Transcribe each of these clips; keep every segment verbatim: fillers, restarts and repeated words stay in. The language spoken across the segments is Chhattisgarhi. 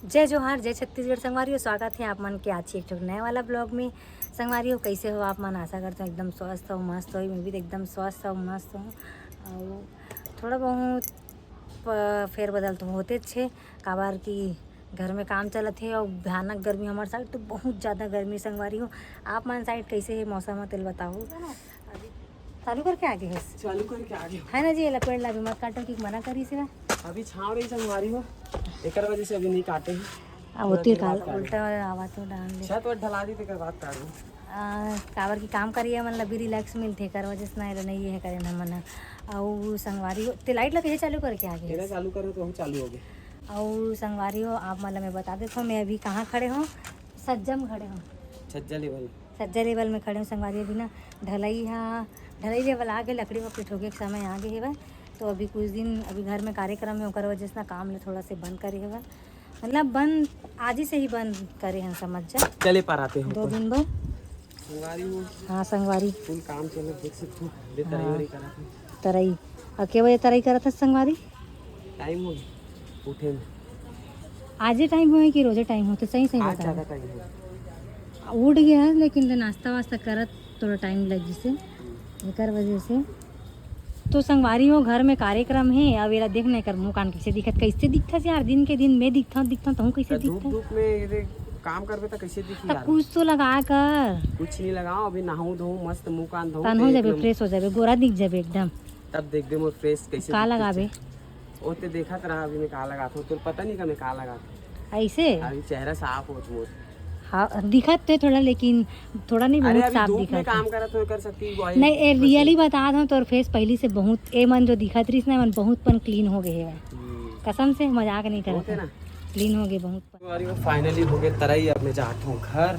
जय जोहार, जय छत्तीसगढ़ संगवारी हो, स्वागत है आप मन के आज के एक ठो नया वाला ब्लॉग में। संगवारी हो, कैसे हो आप मन? आशा करता हूँ एकदम स्वस्थ हो, मस्त हो। मैं भी एकदम स्वस्थ हूँ, मस्त हूँ। और थोड़ा बहुत प-, फेरबदल तो होते छे, काबर कि घर में काम चलत हे और भयानक गर्मी। हमारे साइड तो बहुत ज़्यादा गर्मी संगवारी हो। आप मन साइड कैसे है मौसम है, तेल बताओ। चालू करके आगे है। चालू करके आगे हो। है ना जी, ये पेड़ ला भी मत काटो कि मना करी से। अभी छाव रही संगवारी हो, एकर वजह से अभी नहीं काटे हैं। अब होती काल उल्टा आवा तो डाल दे। छत वर ढला दी, तेकर बाद काटू। आ, काबर की काम करिए, मतलब भी रिलैक्स मिलथे, एकर वजह से ना, नहीं ये है करे ना मना। अउ संगवारी हो, ते लाइट ला कइसे चालू करके आगे? एला चालू करो तो हम चालू हो गए। अउ संगवारी हो, आप मतलब मैं बता देता हूँ, मैं अभी कहाँ खड़े हूँ, सज्जम खड़े हूँ। छज्जा लेवल। सज्जा लेवल में खड़े हूँ संगवारी। अभी ना ढलई हा, ढलई लेवल आ गए, लकड़ी वकड़ी ठोके के समय आ गए हेवय। तो अभी कुछ दिन अभी घर में कार्यक्रम है, ओकर वजह से ना काम ले थोड़ा से बंद करे हेवय। मतलब बंद, आज ही से ही बंद करे हैं समझ जा। चले पर आते हो दो दिन बर। संगवारी हो। हाँ संगवारी। फुल काम चले, देख सकते हो। दे तरई हाँ। वरई करा थे। तरई। अउ के बजे तरई करत हस संगवारी? टाइम हो गया उठे में। आजे टाइम होए कि रोजे टाइम होते? सही सही आज बता। ज़्यादा टाइम हो। उठ गया है, लेकिन ले नाश्ता वास्ता करत थोड़ा टाइम लग जिसे, एकर वजह से। तो संगवारी हो, घर में कार्यक्रम है। अब एला देख ना, एकर मुंह कान कैसे दिखत, कैसे दिखत यार, दिन के दिन मैं दिखता दिखता, तहूँ कैसे तो धूप दिखता? धूप में ये देख, काम करबे तो कैसे दिखी अब यार? कुछ तो लगा कर। कुछ नहीं लगाओ, अभी नहाऊं धोऊं, मस्त मुंह कान धोऊं, तन हो तो जाबे, एकदम फ्रेश हो जाबे, गोरा दिख जाबे एकदम। तब देखबे मोर फेस कैसे का दिखथे। लगाबे? ओ ते देखत रहा, अभी मैं का लगात हूँ, तोर पता नहीं का मैं का लगात हूँ। ऐसे? अभी चेहरा साफ होत मोर। हाँ, दिखत तो है थोड़ा, लेकिन थोड़ा नहीं, अरे बहुत अभी साफ धूप में दिखत काम है। करत हो, कर सकती है, नहीं, ए, रियली बता दो, तोर फेस पहली से बहुत, ए मन जो दिखत रहीस ना, ए मन बहुत पन क्लीन हो गए है। हम्म। कसम से मजाक नहीं करत होते है। ना। क्लीन हो गए बहुत। संगवारी हो, फाइनली हो गए तरई। अब मैं जात हूँ घर,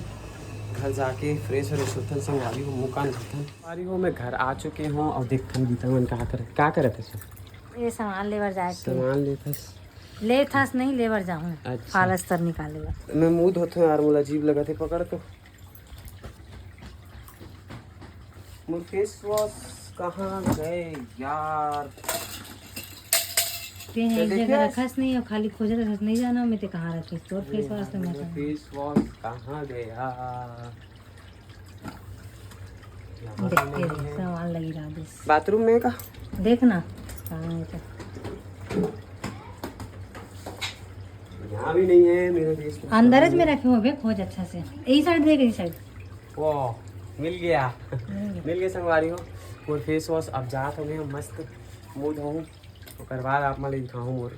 घर जाके फ्रेश व्रेश होथन संगवारी हो, मुंह कान धोथन। संगवारी हो, मैं घर आ चुके हूँ। अब देखथन गीता मन का करत, का करत है? ये सामान लेबर जाए के। सामान लेथस? लेथस नहीं, लेबर जाऊँ। अच्छा। फालस तर निकाले बर। मैं मुंह धोथों यार, मोला अजीब लगत है, पकड़ तो। मोर फेस वॉश कहाँ गए यार? ते हैं ते एक देखे जगह आज? रखस नहीं और खाली खोजत रखस, नहीं जाना मैं ते कहाँ रखिस तोर फेस वॉश तो मैं फेस वॉश कहाँ गया? यहाँ देख भी के नहीं देख, है। सामान लगी रहा बस। बाथरूम में का? देख ना, कहाँ है तो? यहाँ भी नहीं है मेरे फेस वॉश। अंदर में रखे हो बे, खोज अच्छा से। यही साइड देख, यही साइड। वो मिल गया। मिल गया। मिल गया संगवारी हो। मोर फेस वॉश अब जात हो गए, मस्त मुंह धोऊं, ओकर बाद आप मन ल दिखाऊं मोर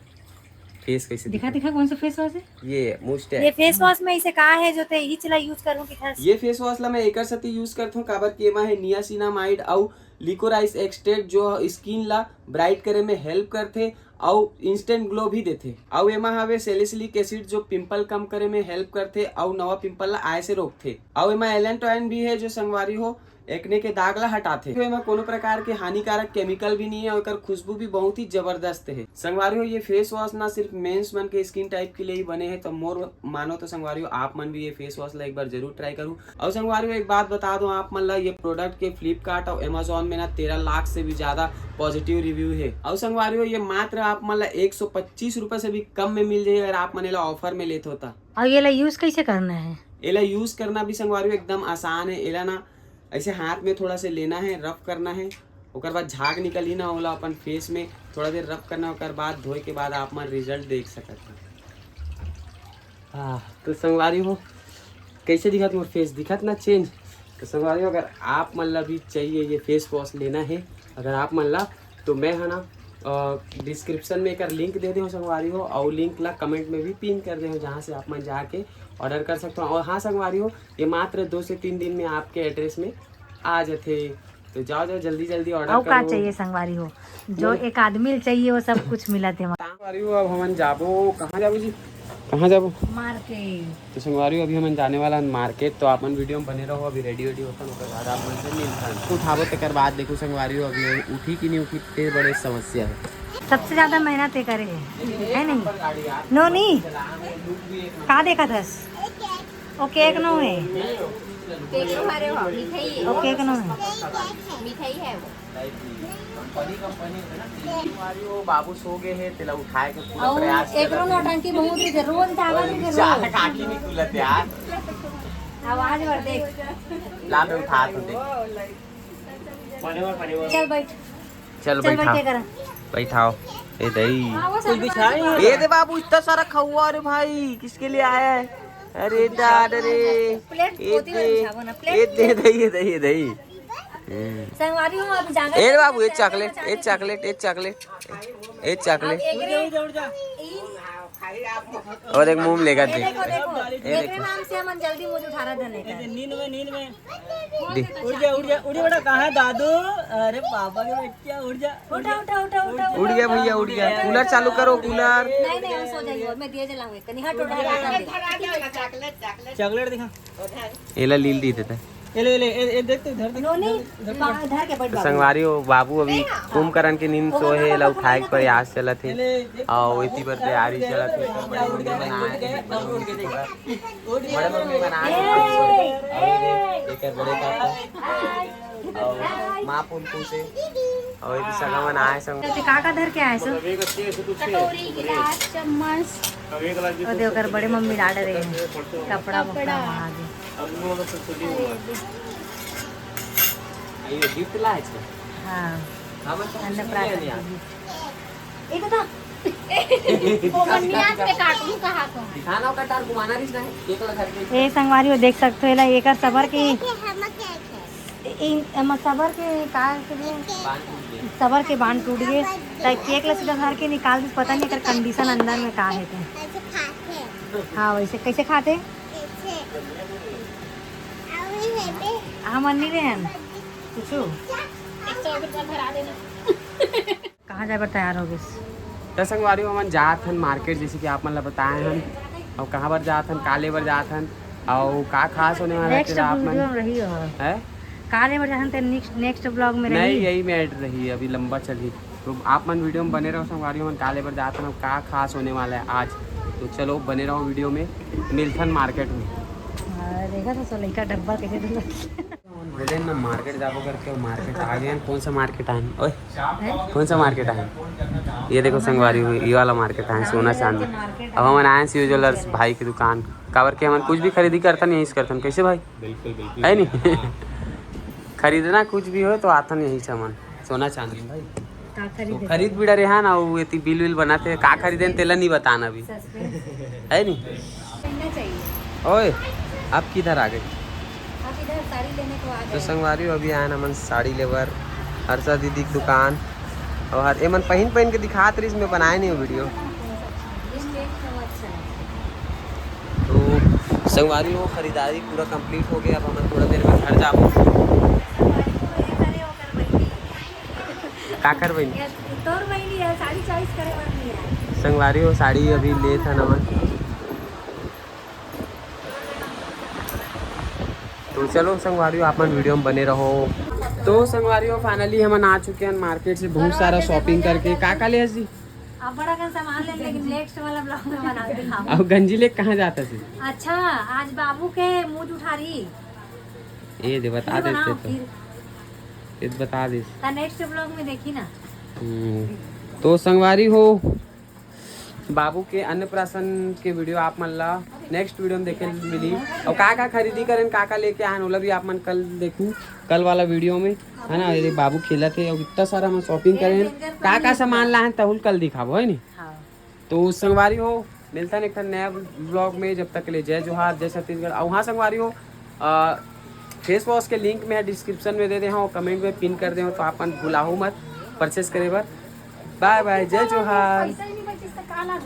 फेस कैसे दिखा, दिखथे। दिखा कौन सा फेस वॉश है? ये मुस्टैक। ये फेस वॉश में इसे कहा है जो ते इच ला यूज करूं कि थस? ये फेस वॉश ला मैं एकर सेती यूज करथों, काबर कि एमा है नियासिनामाइड अउ लिकोराइस एक्सट्रैक्ट, जो स्किन ला ब्राइट करे में हेल्प करथे अउ इंस्टेंट ग्लो भी देथे। अउ एमा हवे सैलिसिलिक एसिड, जो पिंपल कम करे में हेल्प करथे अउ नवा पिंपल ला आए से रोकथे। अउ एमा एलेंटोइन भी है, जो संगवारी हो, एक्ने के दाग ला हटाथे। तो एमा कोनो प्रकार के हानिकारक केमिकल भी नहीं है, ओकर खुशबू भी बहुत ही जबरदस्त है। संगवारी हो, ये फेस वॉश ना सिर्फ मेंस मन के स्किन टाइप के लिए ही बने हैं, तो मोर मानो तो संगवारी हो, आप मन भी ये फेस वॉश ला एक बार जरूर ट्राई करूँ। अउ संगवारी हो, एक बात बता दूं आप मन ला, ये प्रोडक्ट के फ्लिपकार्ट अउ अमेजोन में ना तेरह लाख से भी ज्यादा पॉजिटिव रिव्यू है। अउ संगवारी हो, ये मात्र आप मन ला एक सौ पच्चीस रुपए से भी कम में मिल जाए, अगर आप मन एला ऑफर में लेत हो ता। अउ ये ला यूज कैसे करना है? एला यूज करना भी संगवारी हो एकदम आसान है। एला ना ऐसे हाथ में थोड़ा से लेना है, रब करना है, ओकर बाद झाग निकलही ना, ओला अपन फेस में थोड़ा देर रब करना, ओकर बाद धोए के बाद आप मन रिजल्ट देख सकत हो। हाँ, तो संगवारी हो, कैसे दिखत मोर फेस? दिखत ना चेंज? तो संगवारी हो, अगर आप मन ला भी चाहिए ये फेस वॉश लेना है, अगर आप मन ला, तो मैं है ना, अ, डिस्क्रिप्शन में एकर लिंक दे दे हो संगवारी हो, और लिंक ला कमेंट में भी पिन कर दे हो, जहाँ से आप मन जाके ऑर्डर कर सकते हो। और हाँ संगवारी हो, ये मात्र दो से तीन दिन में आपके एड्रेस में आ जाथे। तो जाओ, जाओ, जल्दी, जल्दी ऑर्डर अउ का करो। चाहिए संगवारी हो, जो बोलो। एक आदमी ल चाहिए, वो सब कुछ मिलत है वहाँ। संगवारी हो, अब हमन जाबो, कहाँ जाबो जी? कहाँ जाबो? मार्केट। तो संगवारी हो, अभी हमन जाने वाला हन मार्केट, तो आप मन वीडियो में बने रहो। अभी रेडी वेडी होथन, ओकर बाद आप मन से मिलथन। तो उठाबो, तेकर बाद देखो संगवारी हो, अभी उठी कि नहीं उठी, ते बड़े समस्या है। सबसे ज्यादा मेहनत ये करे है, है नहीं? नोनी, का देखत हस? ओ केक नो है। केक नो हरे हो, मिठाई है। ओ केक नो है। मिठाई है वो। हमारी वो बाबू सो गए हैं, तेला उठाए के पूरा अउ प्रयास एकरो करत हे। नौटंकी बहुत ही रोज धावा अउ भी चार रोज। काकी नहीं खुलत यार। आवाज भर देख। ला मैं उठा तो दे। चल बैठ। चल चल बैठा। बैठे करा। बैठाओ। ए दई। हाँ, वो सब कुछ बिछाए नहीं। ए दे बाबू, इतना सारा खौवा रे भाई, किसके लिए आया है? अरे दादा रे। प्लेट ए पोती में दे। बिछाओ ना, प्लेट। ए दे दई, ए दई, ए दई। संगवारी हो, अभी जाना ए रे बाबू, ये चॉकलेट, ये चॉकलेट, ये चॉकलेट, ये चॉकलेट। एक रे-, उड़ जा, उड़ जा। और एक मुंह में लेकर ये दे। देखो, देखो, ये ये देखो। नाम से हमन जल्दी मुंह उठा रहा धने का। नींद में, नींद में। दे। उड़ जा, उड़ जा, उड़ जा बेटा, कहाँ है दादू? अरे पापा के बच्चा, उड़ जा। उठा, उठा, उठा, उठा, उड़ उठा, गया उठा। भैया, उड़ गया। कूलर चालू करो, कूलर। नहीं, नहीं, हम सो जाइए, मैं दिए जलाऊंगी। कनी हट, उठा, उठा, उठा। चॉकलेट दिखा। एला लील दी देता। ये ले, ले, ये, ये देख तो, इधर देख, नोनी, इधर देख, इधर देख। बा-, धर के बैठ तो बाबू। संगवारी हो, बाबू अभी कुंभकर्ण के नींद सोए हे, एला उठाए के प्रयास चलत हे। ये ले, देख, अउ एती बर तैयारी चलत हे। उड़ गया, उड़ गया, उड़ गया, उड़ गया, देख। बड़े मम्मी बनाए हे, ए, एकर बड़े पापा। अउ माँ पुनपुन से। अउ एती सगा मन आए संग। ते का का धर के आए सो? कटोरी, गिलास, चम्मच। अउ दे ओकर बड़े मम्मी ला डरे हे। कपड़ा, कपड़ा। वपड़ा वहाँ दे। अरे, गिफ्ट लाए छे? हाँ। अन्नप्राशन के गिफ्ट। ए दादा। वो मन्नियाज में काटू कहा को। दिखाना हो कटार घुमाना रिस ना है, केक ला घर के। ए संगवारी हो, देख सकते हो, एला एकर सबर के, केक है, हम केक है। इन, एमा सबर के का के लिए? बांध टूट गए। सबर के बांध टूट गए। त केक ला सीधा धर के निकाल दिस, पता नहीं एकर कंडीशन अंदर में का है ते। ऐसे खाते हैं। हाँ, वैसे कैसे खाते? ऐसे। अभी है बे। हमन नहीं रहन। कुछू? एक सौ एक रुपया धरा देना। कहाँ जाए बर तैयार हो गइस? त संगवारी हो, हमन जात हन मार्केट, जैसे कि आप मन ला बताए हन, अउ कहाँ बर जात हन, का ले बर जात हन, अउ का खास होने वाला है, नेक्स्ट तेला आप मन वीडियो में रही हो। हैं? का ले बर जात हन, ते नेक्स्ट, नेक्स्ट ब्लॉग में नहीं, रही। यही में ऐड रही, अभी लंबा चली। तो आप मन वीडियो में बने रहो संगवारी हो, हमन का ले बर जात हन, अउ का खास होने वाला है आज। तो चलो बने रहो वीडियो में, मिलथन मार्केट में। हाँ, देखा था सो लइका डब्बा कैसे धुलत। बोले ना मार्केट जाबो करके, वो मार्केट आ गए हैं। कौन सा मार्केट आए हैं? ओए, हैं? कौन सा मार्केट आए हैं? ये देखो संगवारी हो, ये वाला मार्केट आए हैं, सोना चांदी। अब हमन आए हैं शिव ज्वेलर्स भाई की दुकान, काबर के हमन कुछ भी खरीदी करथन, यहीं से करथन। कैसे भाई? बिल्कुल, बिल्कुल। है नहीं? खरीदना कुछ भी हो तो आथन यहीं से हमन, सोना चांदी। का तो खरीदे? खरीद बिड़ा रेहा ना, वो एती बिल विल बनाते, का खरीदे तेला नहीं बताना अभी। सस्पेंस। है नहीं? पहनना चाहिए। ओए, आप किधर आ गए? आप इधर साड़ी लेने को आ तो गए। संगवारी हो, अभी आए ना हमन साड़ी लेबर हर्षा दीदी की दुकान। और हर एमन पहन पहन के दिखात रहिस, मैं बनाए नहीं हूँ वीडियो। ये स्टेट में वो अच्छा लगता है। तो संगवारी हो, खरीदारी पूरा कंप्लीट हो गया। अब हमन थोड़ा देर में घर जाबो। संगवारी हो, ये करे ओकर बहिनी। काकर बहिनी? ये तोर बहिनी है, साड़ी चॉइस करे वाली है। संगवारी हो, साड़ी अभी लेत हन हमन। तो चलो संगवारी हो, आप मन वीडियो में बने रहो। तो संगवारी हो, फाइनली हमन आ चुके हैं मार्केट से, बहुत सारा शॉपिंग करके। का का ले हस जी? अब बड़ा कन सामान ले, लेकिन नेक्स्ट वाला ब्लॉग में बना के दिखाऊं। अब गंजी ले कहाँ जाता थी? अच्छा, आज बाबू के मुंह उठारी। ये दे, बता फिर देते बनाओ, तो। फिर। ये तो बता दे। ता नेक्स्ट ब्लॉग में देखी ना। हम्म, तो संगवारी हो, बाबू के अन्नप्राशन के वीडियो आप मन ला नेक्स्ट वीडियो में देखे मिली। और का का खरीदी करेन, का का लेके आएन, ओला भी आप मन कल देखू, कल वाला वीडियो में, है ना। ये बाबू खेलत हे और इतना सारा हम शॉपिंग करेन, का का सामान लाएन, तहुल कल दिखाबो, है नी? हाँ। तो संगवारी हो, मिलता है एक ठन नया ब्लॉग में। जब तक के लिए जय जोहार, जय छत्तीसगढ़। और हाँ संगवारी हो, फेस वॉश के लिंक में डिस्क्रिप्शन में दे दे हूँ, कमेंट में पिन कर दे हूँ, तो आप मन भुलाहू मत परचेस करे बर। बाय बाय, जय जोहार।